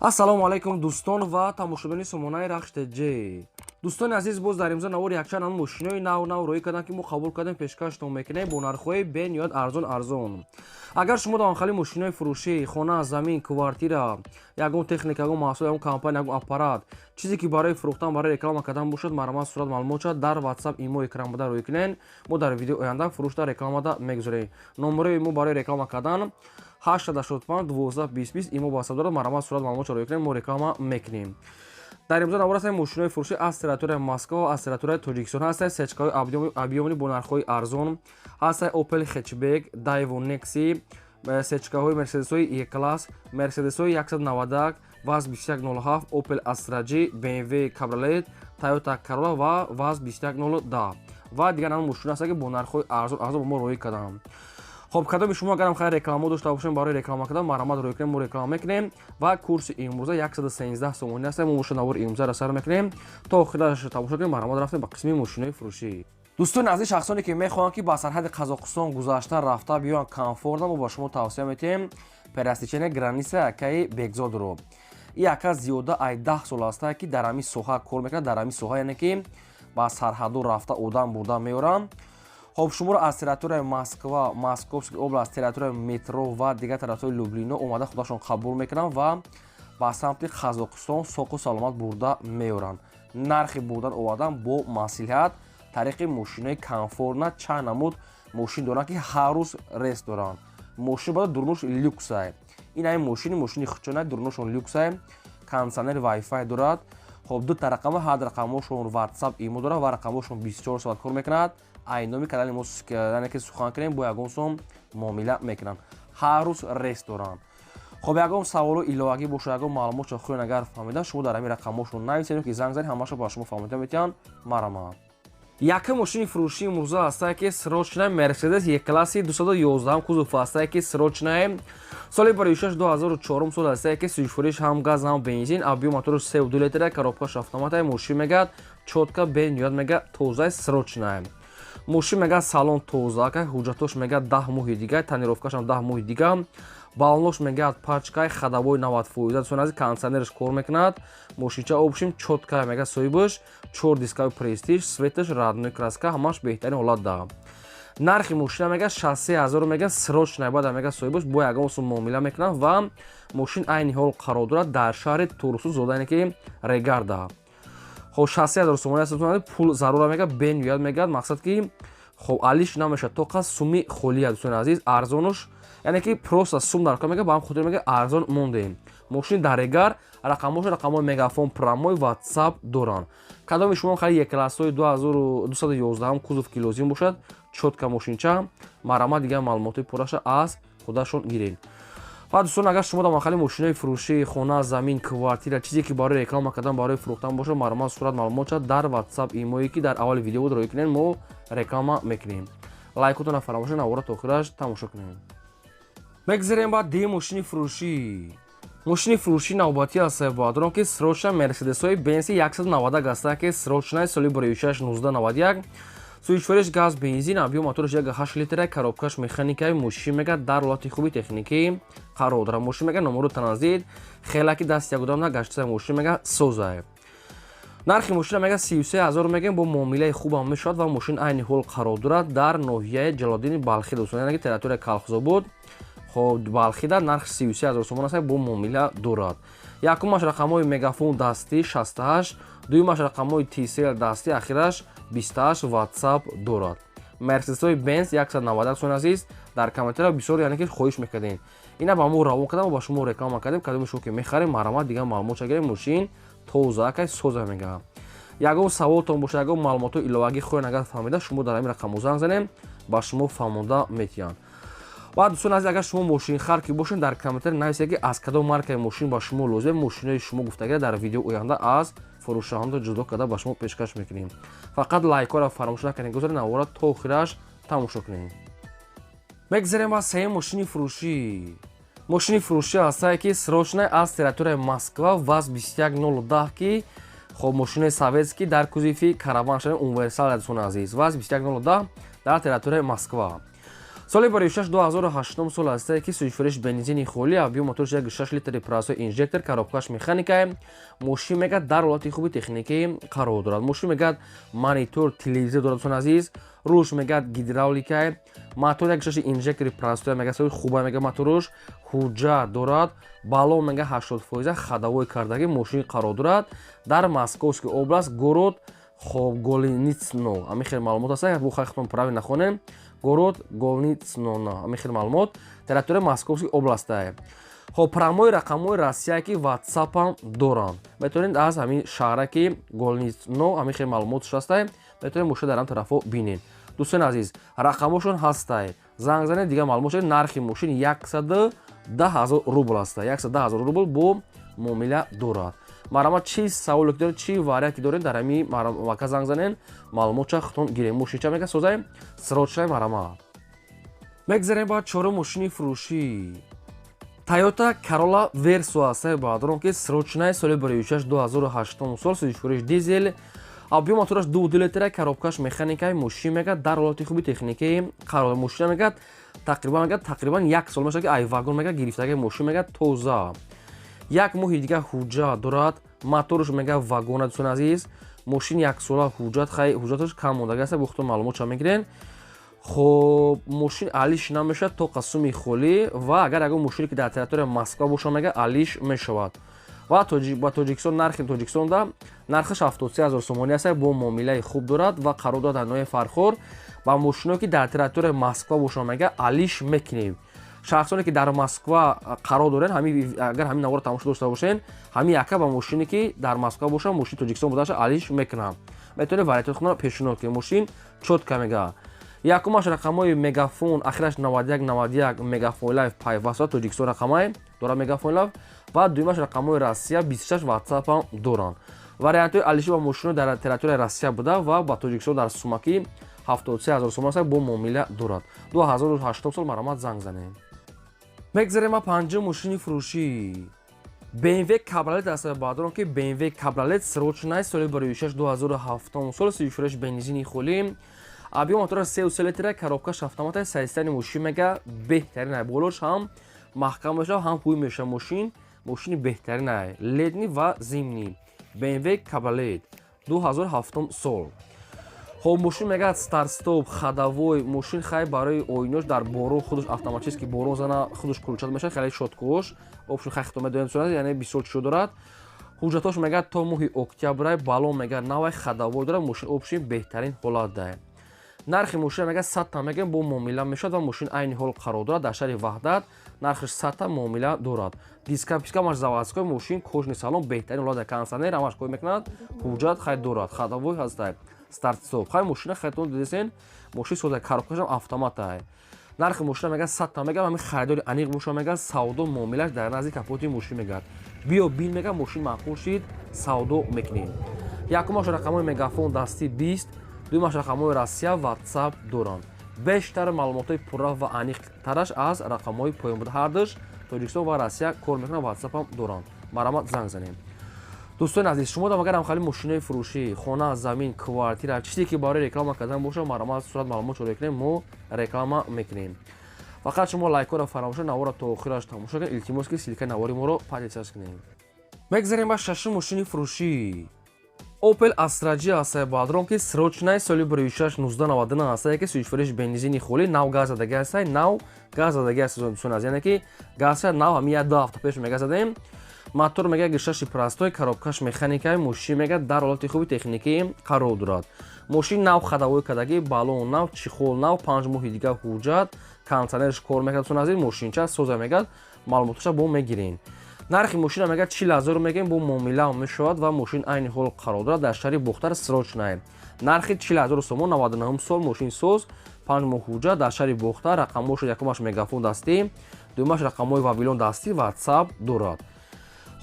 Ассалому алайкум, дӯстон ва тамошобинони сомонаи Рахш ТЖ. Дӯстони азиз, боз дар имзо навори якчанд ҳамн мошинои нав нав роӣ карданд, ки мо қабул кардем, пешкаштон мекунем бо нархҳои бениҳоят арзон арзон. Агар шумо дар анхали мошинои фурӯшӣ, хона, замин, квартира, ягон техника, ягон маҳсул, ягон компания, ягон аппарат, чизе ки барои фурӯхтан, барои реклама кардан бошад, марҳамат, сурат, маълумот шад дар WhatsApp, имо, экран буда рӯй кунен. Мо дар видеои оянда фурӯшда, рекламада мегузорем. Номерои мо барои реклама кардан 885 12 20 20, имо, WhatsApp дорад. Марҳамат, сурат, маълумот рӯй кунем, мо реклама мекунем. Дар имзо навор ҳастанд мошинои фурӯшӣ аз территорияи Москва, аз территорияи Тоҷикистон. Ҳастанд сечкаҳои объёмный бо нархҳои арзон, ҳастанд Opel хэтчбек, Daewoo Nexi, сечкаҳои Мерседесҳои E класс, Мерседесҳои 191, ВАЗ 2107, Opel Astra G, BMW кабриолет, Toyota Corolla ва ВАЗ 2110 ва дигар намуд мошино ҳастанд, ки бо нархҳои арзон арзон ба мо роӣ карданд. Хоб, кадоми шумо агарам хайр рекламао дошта бошем, барои реклама кардан, марҳамат, рӯй кунем, мо реклама мекунем. Ва курси имрӯза 113 сомонӣ аст. Мо боша навори имрӯзаро сар мекунем, то охираш тамошо кунем. Марҳамат, рафтем ба қисми мошинои фурӯшӣ. Дӯстони азиз, шахсоне ки мехоҳанд, ки ба сарҳади Қазоқистон гузашта рафта биёянд комфортно, мо ба шумо тавсия метиҳем пересечение граница акаи Бекзодро. И ака зиёда ай 10 сол аста, ки дар ҳамин соҳа кор мекунад, дар ҳамин соҳа, яъне ки ба сарҳаду рафта одам бурда меоранд. Хоб, шуморо аз территорияи Москва, Московский област, территорияи метро ва дигар территорияи Люблино омада худашон қабул мекунанд ва ба самти Қазоқистон соқу саломат бурда меоранд. Нархи бурдан овардан бо маслиҳат, тариқи мошинои комфортно. Чанд намуд мошин доранд, ки ҳар рӯз рейс доранд. Мошин бада дурнуш люксай. Ин ҳамин мошини мошини хучона, дурнушон люксай, кондитсионер, вайфай дорад. Хоб, дута рақама, ҳар рақамошон WhatsApp, имо дорад ва рақамошон 24 соат кор мекунад. Ай номи канали мо, яъне ки сухан кунем, бо ягон сом муомила мекунанд. Ҳар рӯз рейс доранд. Хоб, ягон саволу иловагӣ бошад, ягон маълумотшо хоҳед агар фаҳмида, шумо дар ҳамин рақамҳошон нависед ки занг занед, ҳамаашо ба шумо фаҳмида метиҳанд. Марҳамат. Якум мошини фурӯшии имрӯза ҳастае, ки срочная Мерседес Е класси 211 кузов ҳастае, ки срочная, соли бароишаш 2004 сол ҳастае, ки сӯзишвориш ҳам газ, ҳам бензин, объём моторш 3,2 литра, коробкаш автоматае. Мошин мегӯяд, чётко, бениҳоят мега тозаи, срочная мошин. Мега салон тоза, ҳуҷҷатош мега 10 моҳи дига, тонировкашам 10 моҳи дига, баллонош мегӯяд пачкай, ходовой 90%. Дӯстони азиз, кондитсионерш кор мекунад, мошинча общем чётко. Мега соҳибаш чор дискаи престиж, светаш родной, краска ҳамаш беҳтарин ҳолат да. Нархи мошина мега 63 000 мега, срочно баъда мега соҳибаш бо ягон сум муомила мекунад. Ва мошин айни ҳол қарор дорад дар шаҳри Турсунзода, яъне ки Регарда. Хоб, 63 000 сомонӣ аст, пул зарура мега, бениҳоят мегӯяд. Мақсад ки хоб алиш намешавад, тоқа суми холия. Дӯстони азиз, арзонуш, яъне ки просто сум дар кор мега, ба ҳам хотир мега арзон мондем. Мошини дар Регар, рақамҳошо рақамҳои Мегафон, прямой, WhatsApp доранд. Кадоми шумо хари Е классҳои 211 кузов ки лозим бошад, чётко мошинча, марҳамат, дигар маълумоти пурраша аз худашон гиред. Ва дӯстон, агар шумо дар махали мошинои фурӯшии хона, замин, квартира, чизе ки барои реклама кардан, барои фурӯхтан бошад, марҳамат, сурат, маълумот шад дар WhatsApp, имое ки дар аввали видео буд, рӯй кунед, мо реклама мекунем. Лайкотона фаромӯш, навора то охираш тамошо кунем. Мегзарем ба дигар мошини фурӯшӣ. Мошини фурӯшӣ навбатӣ аст, баъдрон ки срочно Мерседесҳои Бенси 190 ҳастанд, ки срочно, соли бароишаш 1991, сӯзишвориш газ, бензин, объём мотораш 1,8 литра, коробкаш механикаи. Мошин мега дар ҳолати хуби техникӣ қарор дорад. Мошин мега номеру транзит хелаки даст ягудам нагаштаса. Мошин мега созае. Нархи мошина мега 33 000 мегем, бо муомилаи хубам мешавад. Ва мошин айни ҳол қарор дорад дар ноҳияи Ҷалолиддини Балхӣ, дӯстон, яъне ки территорияи Калхзобод. Хоб, Балхида нархи 33 000 сомон аст, бо муомила дорад. Якумаш рақамҳои Мегафон дастӣ 68, дуюмаш рақамҳои Tcell дастӣ ахираш 28, WhatsApp дорад. Мерседесҳои Бенз 190. Сон азиз, дар комментария бисёр, яъне ки хоҳиш мекардем, ина ба мо равон кардам, ба шумо реклама кардем. Кадоми шумо ки мехарем, марҳамат, дигар маълумот гирем. Мошин тоза кай, соза мегӯям. Ягон саволтон боша, ягон маълумотҳои иловагӣ хоҳед агар фаҳмида, шумо дар ҳамин рақамҳо занг занем, ба шумо фаҳмонда метиҳанд. Ва дӯстон азиз, агар шумо мошинхар ки бошед, дар комментарий нависед, ки аз кадом маркаи мошин ба шумо лозим. Мошинои шумо гуфтагира дар видео оянда аз фурӯшаҳанда ҷудо карда ба шумо пешкаш мекунем. Фақат лайкҳоро фаромӯш накунед, гузоред, навора то охираш тамошо кунед. Мегзарем ба сеюм мошини фурӯшӣ. Мошини фурӯшӣ ҳастае, ки срочно аз территорияи Москва, ВАЗ 21010, ки хоб мошинои советский дар кузови караван шуда, универсал. Дӯстони азиз, ВАЗ 21010 дар территорияи Москва. Соли 2006 2008 сол ҳастае ки сӯзишвориш бензини холӣ, объём моторш 1,6 литри простой инжектор, коробкаш механика. Мошин мегӯяд дар ҳолати хуби техникӣ қарор дорад. Мошин мегӯяд монитор, телевизор дорад, дӯстони азиз. Рулш мегӯяд гидравлика. Мотор 1,6 инжектори простой мегӯяд, сои хуба мегӯяд моторш, ҳуҷҷат дорад. Баллон мегӯяд 80% ходовой кардагӣ мошин қарор дорад дар Московский область, город хоб Голиницино. Ҳамин хел маълумот аст, бу хай худтон правильно нахонем. Город Голиницино, ҳамин хел маълумот, территория Московский областае. Хоб, прямой рақамҳои Россия ки ватсапам доранд, метавонед аз ҳамин шаҳраки Голиницино, ҳамин хел маълумотш ҳастае, метавонед мошина дар ҳам тарафҳо бинед. Дӯстони азиз, рақамҳошон ҳастае, занг занед, дигар маълумот шавед. Нархи мошин 110 000 рубл аста, 110 000 рубл бо муомила дорад. Марҳамат, чӣ саволе ки доред, чӣ варианте доред, дар ҳамин мака занг занед, маълумотша худтон гиред. Мошинча мега созаем, срочно, марҳамат. Мегзарем ба чорум мошини фурӯшӣ. Тойота Corolla Verso ҳастае, баъдорон ки срочный, соли 2006 2008 сол, сӯзишвориш дизел, объём мотораш 2,2 литра, коробкаш механика. Мошин мегӯяд дар ҳолати хуби техникӣ қарор. Мошина мегӯяд тақрибан як сол мешавад ки ай вагон мегӯяд гирифтаги. Мошин мегӯяд тоза, як моҳи дигар ҳуҷҷат дорад. Моторш мегӯяд вагона. Дӯстони азиз, мошин яксола ҳуҷҷат, хай ҳуҷҷаташ кам мондаги аст, бо худтон маълумотша мегирен. Хоб, мошин алиш намешавад то қасуми холӣ ва агар ягон мошине ки дар территория Москва боша, мега алиш мешавад. Ва ба Тоҷикистон, нархи Тоҷикистонда нархаш 73 000 сомонӣ аст, бо муомилаи хуб дорад ва қарор дорад дар ноҳияи Фархор. Ба мошиное ки дар территорияи Москва боша, мега алиш мекунем. Шахсоне ки дар Москва қарор дорен, агар ҳамин наворо тамошо дошта бошен, ҳамин яка ба мошине ки дар Москва боша, мошини Тоҷикистон будаша, алиш мекунам. Метавонед вариантои худро пешниҳод кунед. Мошин чётко мега. Якумаш рақамҳои Мегафон, ахираш 91 91, Мегафон Лайф пайваста, Тоҷикистон рақамай дорад Мегафон Лайф. Ва дуюмаш рақамҳои Россия 26, ватсапам доранд. Вариантҳои алиши ба мошино дар территорияи Россия буда ва ба Тоҷикистон дар сумакӣ 73 000 сомон аст, бо муомила дорад, 2008 сол. Марҳамат, занг занед. Мегзарем ба панҷум мошини фурӯшӣ. BMW кабриолет аст, баъдорон ки BMW кабриолет срочный, соли 2006 2007 сол, сӯзишвориш бензини холӣ, объём мотора 3,3 литра, коробкаш автомата. Состояние мошин мега беҳтарин, болош ҳам маҳкам мешавад, ҳам ҳуй мешавад. Мошин, мошини беҳтарин, летний ва зимний, BMW кабриолет 2007 сол. Хоб, мошин мегӯяд старт-стоп, ходовой. Мошин хай барои оинош дар борон худаш автоматически борон зана, худаш включать мешавад, хеле щёткош общем хай хито медоем, яъне бисёр чизо дорад. Ҳуҷҷатош мегӯяд то моҳи октябрай. Баллон мегӯяд навай, ходовой дорад. Мошин общем беҳтарин ҳолат дае. Нархи мошина мегӯяд 100 та мегӯям, бо муомила мешавад ва мошин айни ҳол қарор дорад дар шаҳри Ваҳдат. Нархаш 100 та, муомила дорад. Диска писка ҳамаш заводской. Мошин кожаный салон, беҳтарин ҳолат, кондиционер ҳамаш кор мекунад. Ҳуҷҷат хай дорад, ходовой ҳастай, старт-стоп. Хай мошина хайтон дидесен, мошин сода, коробкашам автоматай. Нархи мошина мегӯяд 100 та мегӯям, ҳамин харидори аниқ боша, мегӯяд савдо муомилаш дар назди капоти мошин. Мегӯяд биё бин, мегӯяд мошин маъқул шид, савдо мекунем. Якумаш рақамҳои Мегафон дастӣ 20, дуюмаш рақамҳои Россия, ватсап доранд. Бештар маълумотҳои пурра ва аниқтараш аз рақамҳои поён буда. Ҳардуш Тоҷикистон ва Россия кор мекунанд, ватсапам доранд. Марҳамат, занг занем. Дӯстони азиз, шумо дам агар ҳамхали мошинои фурӯшӣ, хона, замин, квартира, чизе ки барои реклама кардан боша, марҳамат, сурат, маълумот шода кунем, мо реклама мекунем. Фақат шумо лайкҳоро фаромӯш, наворро то охираш тамошо кунед. Илтимос ки ссылкаи навори моро поделиться кунем. Мегзарем ба шашум мошини фурӯшӣ. Opel Astra G ҳастае, баъдрон ки срочный, соли 2006 1999 ҳастае ки сӯзишвориш бензини холӣ, нав газ задаги ҳастае, нав газ задаги аст, дӯстони азиз, яъне ки газша нав ҳамин як ду ҳафта пеш мега задаем. Мотор мега 1,6 простой, коробкаш механикаи. Мошин мега дар ҳолати хуби техникӣ қарор дорад. Мошин нав ходовой кардагӣ, баллон нав, чехол нав, 5 моҳи дигар ҳуҷҷат, кондиционерш кор мекард. Дӯстони азиз, мошинча соза, мегӯяд маълумоташа бо мегирем. Нархи мошина мегӯяд 40 000 мегӯем, бо муомила мешавад ва мошин айни ҳол қарор дорад дар шаҳри Бохтар, срочный. Нархи 40 000 сомон, 99 сол, мошин соз, 5 моҳ ҳуҷҷат, дар шаҳри Бохтар. Рақамҳош якумаш Мегафон дастӣ, дуюмаш рақамҳои Вавилон дастӣ, ватсап дорад.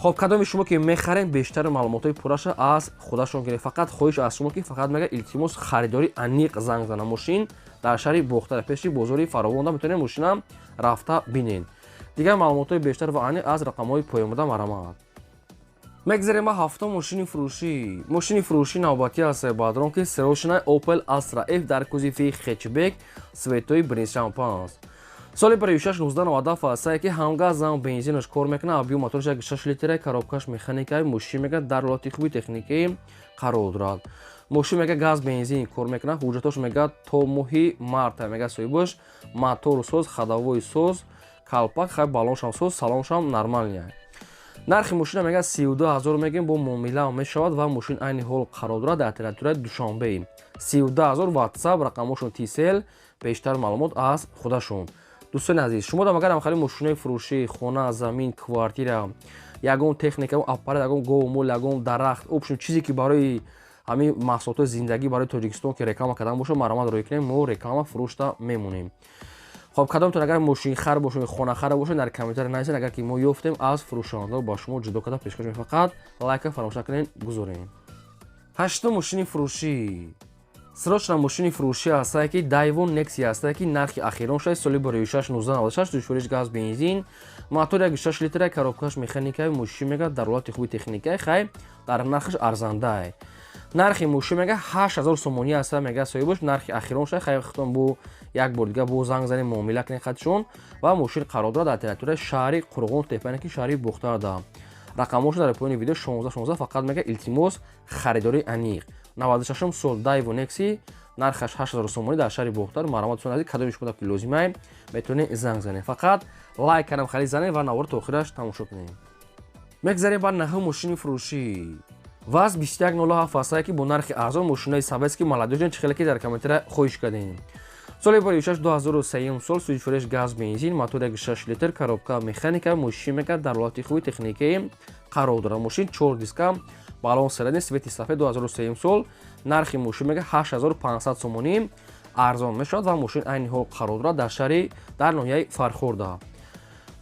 Хоб, кадоми шумо ки мехарем, бештари маълумотҳои пурраша аз худашон гиред. Фақат хоҳиш аз шумо ки фақат мега илтимос, харидори аниқ занг зана. Мошин дар шаҳри Бохтар, пеши бозори Фаровонда метавонед мошина рафта бинед. Дигар маълумотҳои бештар ва аниқ аз рақамҳои поёнбуда, марҳамат. Мегзарем ба ҳафтум мошини фурӯшӣ. Мошини фурӯшӣ навбатӣ аст, бадрон, ки срочно Opel Astra F дар кузови хэтчбек, цветои бренд шампанс, соли 56 1997 астае, ки ҳам газ, ҳам бензинаш кор мекунад. Объём мотораш 6 литра, коробкаш механикаи. Мошин, мега, дар ҳолати хуби техникӣ қарор дорад. Мошин, мега, газ, бензин кор мекунад. Ҳуҷҷатош, мега, то моҳи марта, мега, соҳибаш. Мотору соз, ходовой соз, калпак хай, баллоншам соз, салоншам нормальный. Нархи мошина, мега, 32 000 мегем, бо муомила мешавад ва мошин айни ҳол қарор дорад дар территорияи Душанбе. 32 000, Ватсап рақамошон Тисел, бештар маълумот аз худашон. Дӯстони азиз, шумо дам агар ҳамхели мошинои фурӯшӣ, хона, замин, квартира, ягон техника, ягон аппарат, ягон гову мол, ягон дарахт, общем, чизе ки барои ҳамин маҳсулотҳои зиндагӣ, барои Тоҷикистон ки реклама кардан бошад, марҳамат, рӯй кунем, мо реклама фурӯшта мемонем. Хоб, кадомтон агар мошинхар бошед, хонахар бошед, дар комментария нависед. Агар ки мо ёфтем, аз фурӯшандао ба шумо ҷудо карда пешкаш мекунем. Фақат лайка фаромӯш накунед, гузорем. Ҳаштум мошини фурӯшӣ. Срочно мошини фурӯшӣ ҳастае, ки Дайвон Некси ҳастае, ки нархи ахирон шуд, соли 26 1996, душвориш газ, бензин, мотор 1,6 литра, коробкаш механикаи. Мошин, мега, дар ҳолати хуби техникаи, хай, дар нархаш арзандае. Нархи мошин, мега, 8000 сомонӣ аста, мега, соҳибаш. Нархи ахирон шуд, хай, худтон бо як бор дига бо занг занед, муомила кунед хатшон. Ва мошин қарор дорад дар территорияи шаҳри Қурғон Тепа, ки шаҳри Бохтарда. Рақамошон дар поёни видео 16 16. Фақат, мега, илтимос, харидории аниқ. 96 сол Дайво Некси, нархаш 8000 сомонӣ дар шаҳри Бохтар. Марҳамат, дӯстони азиз, кадоми шумо ки лозимае, метавонед занг занед. Фақат лайк кардам хали занед ва навор то охираш тамошо кунед. Мегзарем ба наҳум мошини фурӯшӣ. ВАЗ 2107 астае, ки бо нархи арзон мошинои советский, молодёжный, чӣ хеле ки дар комментария хоҳиш кардем. Соли 26 2003 сол, сӯзишвориш газ, бензин, мотор 1,6 литр, коробка механика. Мошин, мега, дар ҳолати хуби техникӣ қарор дорад. Мошин чор диска, баллон средний, цвети сафед, 2003 сол. Нархи мошин, мега, 8500 сомонӣ, арзон мешавад ва мошин айни ҳол қарор дорад дар шаҳри, дар ноҳияи Фархорда.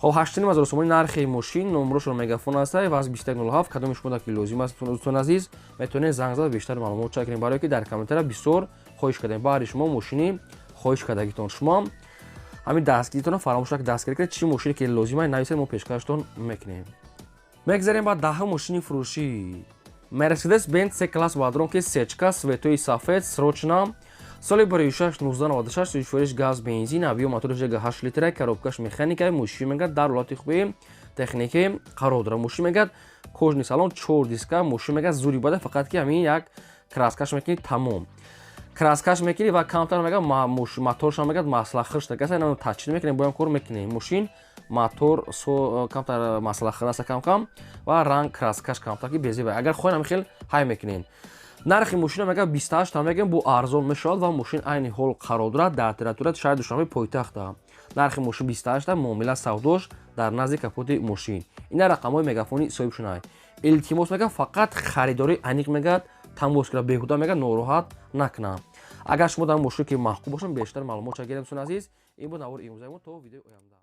Хоб, 8500 сомонӣ нархи мошин, номерошон Мегафон аста, ВАЗ 2107. Кадоми шумо ки лозим аст, дӯстони азиз, метавонед занг зада, бештар маълумот чак кунед, барое ки дар комментария бисёр хоҳиш кардем. Баъди шумо мошини хоҳиш кардагитон, шумо ҳамин дастгиритонро фаромӯш накунед, дастгирӣ кунед. Чӣ мошине ки лозима, нависед, мо пешкаштон мекунем. Мегзарем ба даҳум мошини фурӯшӣ. Мерседес Бенц С класс, бадрон, ки сечка, цветои сафед, срочно, соли 26 1996, сӯзишвориш газ, бензин, объём мотораш 8 литра, коробкаш механика. Мошин, мегӯяд, дар ҳолати хуби техникӣ қарор дорад. Мошин, мегӯяд, кожаный салон, чор диска. Мошин, мегӯяд, зури бада, фақат ки ҳамин як краскаш мекунӣ, тамом. Краскаш мекунӣ ва камтар, мегӯяд, моторшам, мегӯяд, маслахирш дагаса, таҷҳид мекунем, боям кор мекунем. Мошин мотор камтар маслахир аста, кам-кам, ва ранг, краскаш камтар ки безеба. Агар хоҳем, ҳамин хел ҳай мекунем. Нархи мошина, мегӯяд, 28 та мегӯем, бо арзон мешавад ва мошин айни ҳол қарор дорад дар территорияи шаҳри Душанбе, пойтахта. Нархи мошин 28 та, муомила савдош дар назди капоти мошин. Ина рақамҳои Мегафони соҳиб шунай. Илтимос, мегӯяд, фақат харидории аниқ, мегӯяд, тамос кунад, беҳуда, мегӯяд, нороҳат накунад. Агар шумо дар мошине ки маҳқуб бошанд, бештар маълумот ча гирем. Дӯстони азиз, ин буд навори имрӯзаи мо. То видеои оянда.